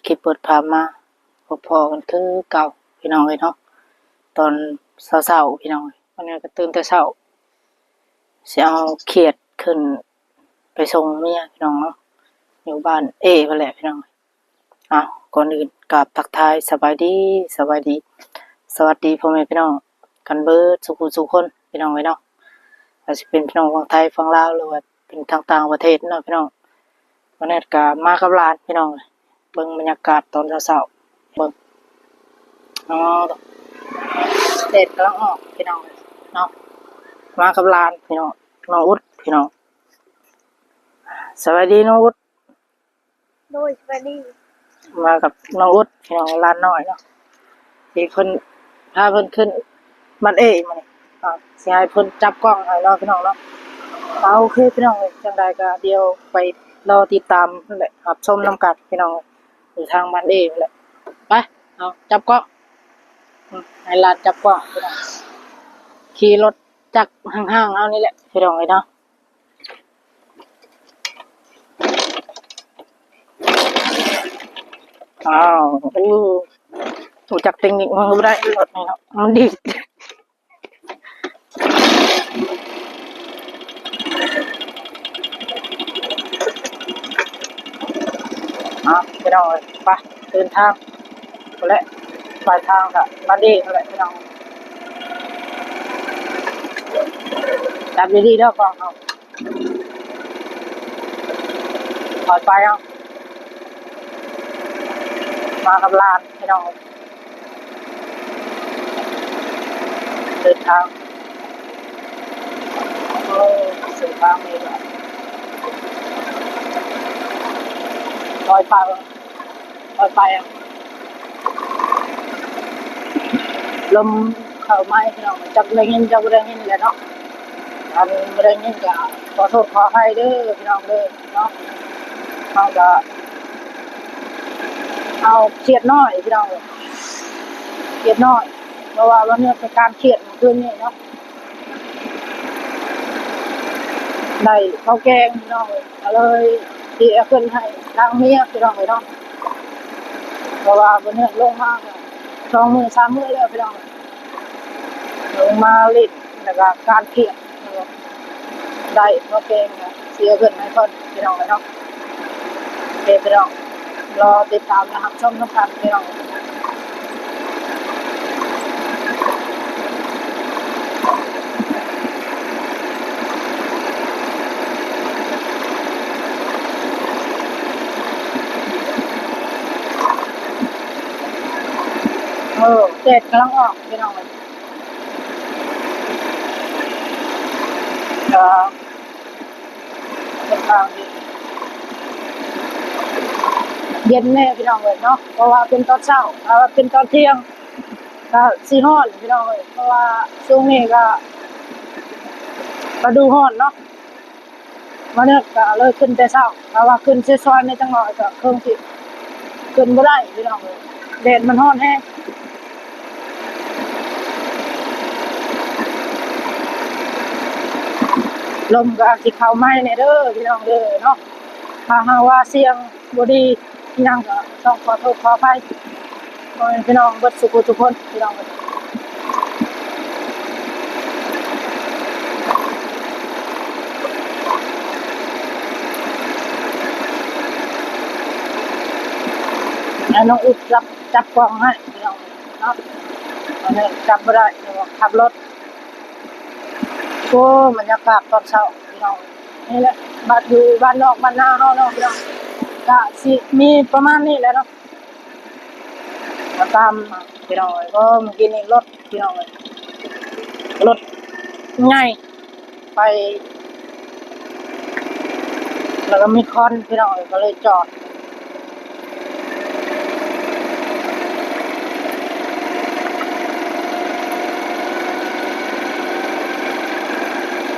ຄລິບເປີດພາບມາ ພໍ້ກັນຄືເກົ່າພີ່ນ້ອງເອີຍເນາະ. ຕອນເຊົ້າໆ ພີ່ນ້ອງເອີຍ ວັນນີ້ກໍຕື່ນແຕ່ເຊົ້າ ຊິເອົາຂຽດຂຶ້ນໄປສົ່ງເມຍພີ່ນ້ອງເນາະ ຢູ່ບ້ານເອພຸ້ນແຫຼະພີ່ນ້ອງ. ເອົາ ກ່ອນອື່ນກາບທັກທາຍສະບາຍດີ ສະບາຍດີ ສະຫວັດດີພໍ່ແມ່ພີ່ນ້ອງກັນເບິດສູ່ຜູ້ສູ່ຄົນພີ່ນ້ອງເອີຍເນາະ. ອາດຊິເປັນພີ່ນ້ອງຝັ່ງໄທຝັ່ງລາວ ຫຼືວ່າເປັນທາງຕ່າງປະເທດເນາະພີ່ນ້ອງ. ວັນນີ້ກະມາກັບຫຼານພີ່ນ້ອງ ເບິ່ງບັນຍາກາດຕອນເຊົ້າໆ ເບິ່ງ ອໍ ແດດກຳລັງອອກພີ່ນ້ອງເນາະ. ມາກັບຫຼານພີ່ນ້ອງ ນ້ອງອຸດພີ່ນ້ອງ. ສະບາຍດີນ້ອງອຸດ. ໂດຍ ສະບາຍດີ. ມາກັບນ້ອງອຸດພີ່ນ້ອງ ຫຼານນ້ອຍເນາະ ທີ່ເພິ່ນ ພາເພິ່ນຂຶ້ນບ້ານເອມື້ນີ້ ກໍຊິໃຫ້ເພິ່ນຈັບກ້ອງໃຫ້ເນາະພີ່ນ້ອງເນາະ. ເອົາ ໂອເຄພີ່ນ້ອງເອີຍ ຈັ່ງໃດກໍດຽວໄປລໍຕິດຕາມຫັ້ນແຫຼະ ຮັບຊົມນຳກັນພີ່ນ້ອງ ຢູ່ທາງບ້ານເອຫັ້ນແຫຼະ. ໄປ ເອົາ ຈັບກ້ອງ ອືມ ໃຫ້ຫຼານຈັບກ້ອງພີ່ນ້ອງ ຂີ່ລົດຈັກຫ້າງໆ ເຮົານີ້ແຫຼະພີ່ນ້ອງເອີຍເນາະ. ອ້າວ ໂອ້ ຮູ້ຈັກເຕັກນິກມັນກໍບໍ່ໄດ້ ລົດນີ້ເນາະ ມັນດີດ. ເອົາ ພີ່ນ້ອງເອີຍ ໄປ ເດີນທາງພຸ້ນແຫຼະ ປາຍທາງກະບ້ານເອຫັ້ນແຫຼະພີ່ນ້ອງ. ຈັບດີໆເດີກ້ອງເຮົາ ຄ່ອຍໄປເອົາ ມາກັບຫຼານພີ່ນ້ອງ. ເດີນທາງ ໂອ້ ເສັ້ນທາງນີ້ກໍ ຄ່ອຍໄປ ຄ່ອຍໄປ ລົມເຂົ້າໃໝ່ພີ່ນ້ອງ ຈັກໄດ້ຍິນຈັກບໍ່ໄດ້ຍິນແຫຼະເນາະ. ຄັນບໍ່ໄດ້ຍິນກໍຂໍໂທດຂໍອະໄພເດີພີ່ນ້ອງເດີເນາະ. ເຮົາກໍເອົາຂຽດນ້ອຍພີ່ນ້ອງເອີຍ ຂຽດນ້ອຍ ເພາະວ່າວັນນີ້ເປັນການຂຽດມື້ຄືນນີ້ເນາະ ໄດ້ເຂົ້າແກງພີ່ນ້ອງເອີຍ ກໍເລີຍຊິເອົາຂຶ້ນໃຫ້ທາງເມຍພີ່ນ້ອງເອີຍເນາະ. ເພາະວ່າບໍ່ເໜືອດລົງມາກໍສອງມື້ສາມມື້ແລ້ວພີ່ນ້ອງ ລົງມາຫຼິ້ນ ແລ້ວກໍການຂຽດ ໄດ້ພໍເກງກໍຊິເອົາເງິນໃຫ້ເພິ່ນພີ່ນ້ອງເອີຍເນາະ. ໂອເຄພີ່ນ້ອງ ລໍຕິດຕາມ ຮັບຊົມນຳກັນພີ່ນ້ອງ. ເອີ ແດດກຳລັງອອກພີ່ນ້ອງເອີຍ ກໍ ເປັນທາງທີ່ເຢັນແດ່ພີ່ນ້ອງເອີຍເນາະ ເພາະວ່າເປັນຕອນເຊົ້າ ຖ້າວ່າເປັນຕອນທ່ຽງກໍຊິຮ້ອນພີ່ນ້ອງເອີຍ ເພາະວ່າຊ່ວງນີ້ກໍລະດູຮ້ອນເນາະ. ມາເນີດກໍເລີຍຂຶ້ນແຕ່ເຊົ້າ ຖ້າວ່າຂຶ້ນສວຍໆ ແດ່ຈັກໜ້ອຍກໍເຄິ່ງຊິຂຶ້ນບໍ່ໄດ້ພີ່ນ້ອງເອີຍ ແດດມັນຮ້ອນແຮງ. ລົມກໍອາດຊິເຂົ້າໃໝ່ແດ່ເດີພີ່ນ້ອງເດີເນາະ. ຖ້າຫາກວ່າສຽງບໍ່ດີອີ່ຫຍັງກໍຕ້ອງຂໍໂທດຂໍອະໄພ ພໍ່ແມ່ພີ່ນ້ອງເບິດສູ່ຜູ້ທຸກຄົນພີ່ນ້ອງເອີຍ. ໃຫ້ນ້ອງອຸດຈັບ ຈັບກ້ອງໃຫ້ພີ່ນ້ອງເນາະ. ອັນນີ້ຈັບບໍ່ໄດ້ ເພາະວ່າຂັບລົດ. ໂອ້ ບັນຍາກາດຕອນເຊົ້າພີ່ນ້ອງ ນີ້ແຫຼະ ບ້ານຢູ່ບ້ານນອກບ້ານນາເຮົາເນາະພີ່ນ້ອງ ກະຊິມີປະມານນີ້ແຫຼະເນາະ. ມາຕາມພີ່ນ້ອງເອີຍ ເພາະເມື່ອກີ້ນີ້ລົດພີ່ນ້ອງເອີຍ ລົດໃຫຍ່ໄປ ແລ້ວກໍມີຄວັນພີ່ນ້ອງເອີຍ ກໍເລີຍຈອດ.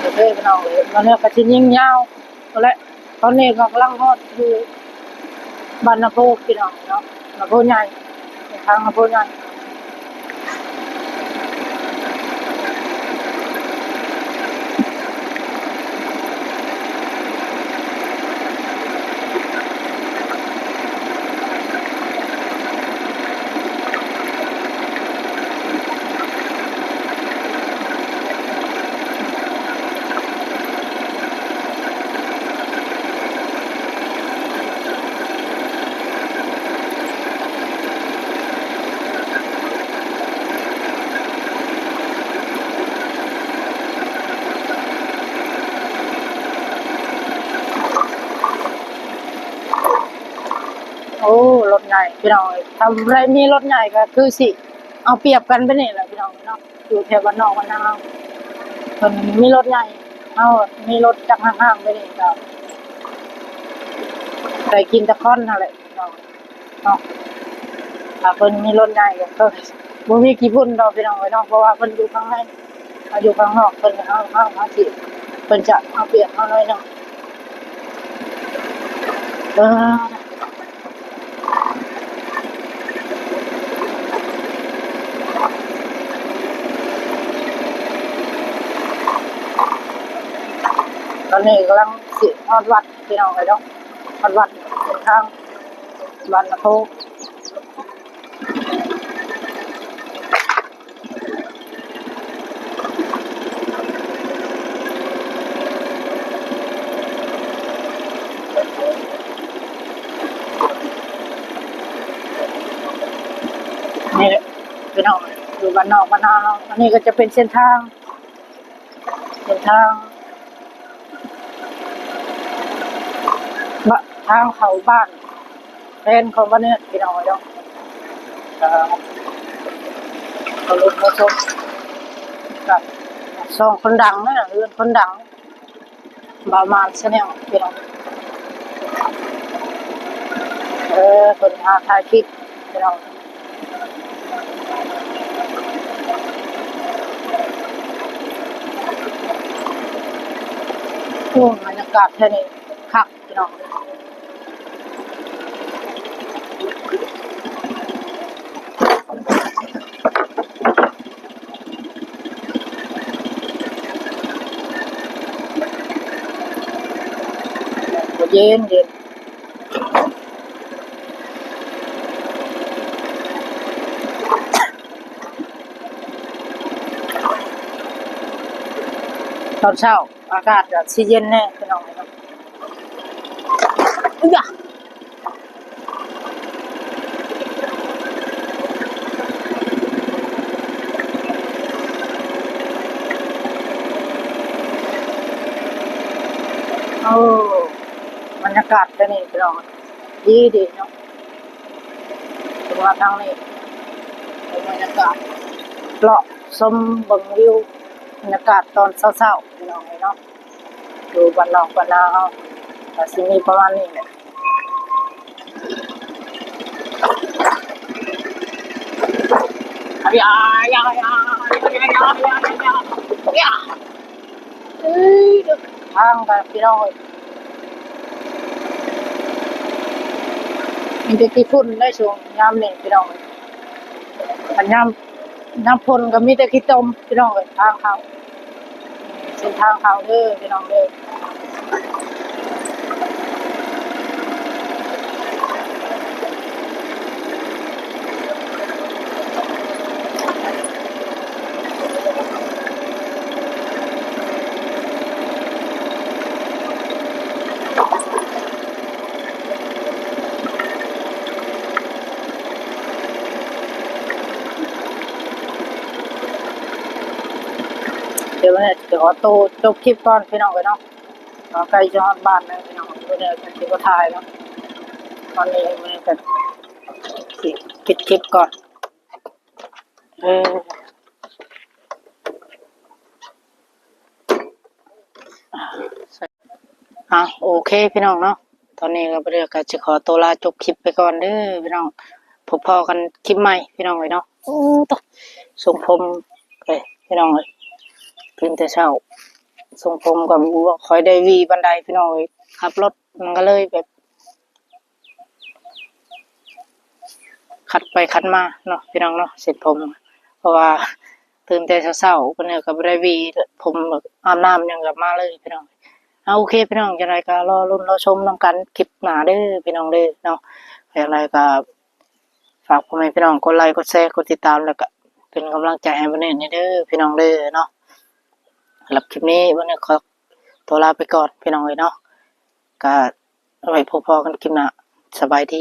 ໂອເຄພີ່ນ້ອງເອີຍ ມື້ນີ້ກໍຊິຍິງຍາວພຸ້ນແຫຼະ. ຕອນນີ້ກໍກຳລັງຮອດຢູ່ບ້ານນາໂພພີ່ນ້ອງເນາະ ນາໂພໃຫຍ່ ທາງນາໂພໃຫຍ່. ໃຫ້ນ້ອງອຸດຈັບ ຈັບກ້ອງໃຫ້ພີ່ນ້ອງເອີຍ. ພີ່ນ້ອງເອີຍ ຖ້າໃຜມີລົດໃຫຍ່ກໍຄືຊິເອົາປຽບກັນແບບນີ້ແຫຼະພີ່ນ້ອງເນາະ ຢູ່ແຖວບ້ານນອກບ້ານນາເຮົາ ເພິ່ນມີລົດໃຫຍ່ ເຮົາມີລົດຈັກຫ້າງໆ ແບບນີ້ກໍໄດ້ກິນແຕ່ຄອນຫັ້ນແຫຼະພີ່ນ້ອງເນາະ. ຖ້າເພິ່ນມີລົດໃຫຍ່ກໍຄືບໍ່ມີຂີ້ຝຸ່ນດອກພີ່ນ້ອງເອີຍເນາະ ເພາະວ່າເພິ່ນຢູ່ຂ້າງໃນ ເຮົາຢູ່ຂ້າງນອກ ເພິ່ນ ເຮົາ ເຮົາ ເຮົາຊິ ເພິ່ນຈະເອົາປຽບເຮົາໜ້ອຍໜຶ່ງ. ເອີ ຕອນນີ້ກຳລັງຊິຮອດວັດພີ່ນ້ອງເອີຍເນາະ ຮອດວັດເປັນທາງບ້ານນາໂພ. ນີ້ແຫຼະພີ່ນ້ອງ ຢູ່ບ້ານນອກບ້ານນາເຮົາ ອັນນີ້ກໍຈະເປັນເສັ້ນທາງ ເສັ້ນທາງ ບ- ທາງເຂົ້າບ້ານ ແຟນຂອງບ້ານເນີດພີ່ນ້ອງເອີຍເນາະ ກໍເອົາລົດມາສົ່ງກັບສອງຄົນດັງນະ ເຮືອນຄົນດັງ ບ່າວມານ Channel ພີ່ນ້ອງ ເອີ ເພິ່ນຫາຖ່າຍຄລິບພີ່ນ້ອງ. ໂອ້ ບັນຍາກາດແຖວນີ້ຄັກ ພີ່ນ້ອງ ເຢັນໆ ຕອນເຊົ້າ ອາກາດກໍຊິເຢັນແດ່ພີ່ນ້ອງເນາະ ອາ ໂອ້ ບັນຍາກາດແບບນີ້ພີ່ນ້ອງ ດີໆ ເນາະ ເບິ່ງວ່າທາງນີ້ເປັນບັນຍາກາດ ເລາະຊົມເບິ່ງວິວ ບັນຍາກາດຕອນເຊົ້າໆ ພີ່ນ້ອງເອີຍເນາະ ຢູ່ບ້ານນອກບ້ານນາເຮົາ ກໍຊິມີປະມານນີ້ແຫຼະ. ທາງກໍພີ່ນ້ອງເອີຍ ມີແຕ່ຂີ້ຝຸ່ນໄດ໋ຊ່ວງຍາມນີ້ພີ່ນ້ອງເອີຍ ຄັນຍາມ ຍາມຝົນກໍມີແຕ່ຂີ້ຕົມພີ່ນ້ອງເອີຍ ທາງເຂົ້າ ເສັ້ນທາງເຂົ້າເດີພີ່ນ້ອງເດີ. ດຽວນີ້ຈະຂໍໂຕຈົບຄລິບກ່ອນພີ່ນ້ອງເອີຍເນາະ ເຮົາໃກ້ຈະຮອດບ້ານແລ້ວພີ່ນ້ອງ ມື້ນີ້ກໍຊິບໍ່ຖ່າຍເນາະ ຕອນນີ້ແມ່ກໍຊິປິດຄລິບກ່ອນ ເອີ. ອ່າ ໂອເຄພີ່ນ້ອງເນາະ ຕອນນີ້ກໍບໍ່ເຫຼືອກໍຊິຂໍໂຕລາຈົບຄລິບໄປກ່ອນເດີພີ່ນ້ອງ ພົບພໍ້ກັນຄລິບໃໝ່ພີ່ນ້ອງເອີຍເນາະ. ໂອ້ ໂຕ ຊົງຜົມ ເອີ ພີ່ນ້ອງເອີຍ ຕື່ນແຕ່ເຊົ້າ ຊົງຜົມກໍບໍ່ຄ່ອຍໄດ້ຫວີປານໃດພີ່ນ້ອງເອີຍ ຂັບລົດມັນກໍເລີຍແບບ ຂັດໄປຂັດມາເນາະພີ່ນ້ອງເນາະ ເສັ້ນຜົມ ເພາະວ່າຕື່ນແຕ່ເຊົ້າໆ ເພິ່ນກໍບໍ່ໄດ້ຫວີຜົມ ອາບນ້ຳຫຍັງກໍມາເລີຍພີ່ນ້ອງ. ເອົາ ໂອເຄພີ່ນ້ອງ ຈັ່ງໃດກໍລໍລຸ້ນລໍຊົມນຳກັນຄລິບໜ້າເດີພີ່ນ້ອງເດີເນາະ. ຈັ່ງໃດກໍຝາກພໍ່ແມ່ພີ່ນ້ອງກົດໄລກົດແຊກົດຕິດຕາມ ແລ້ວກໍເປັນກຳລັງໃຈໃຫ້ບ່າວເນີດແດ່ເດີພີ່ນ້ອງເດີເນາະ. ສຳລັບຄລິບນີ້ບ່າວເນີດຂໍຕົວລາໄປກ່ອນພີ່ນ້ອງເອີຍເນາະ ກໍ ໄວ້ພົບພໍ້ກັນຄລິບໜ້າ. ສະບາຍດີ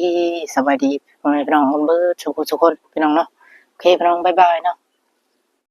ສະບາຍດີພໍ່ແມ່ພີ່ນ້ອງເບິດສູ່ຜູ້ສູ່ຄົນພີ່ນ້ອງເນາະ. ໂອເຄພີ່ນ້ອງ ບາຍບາຍເນາະ.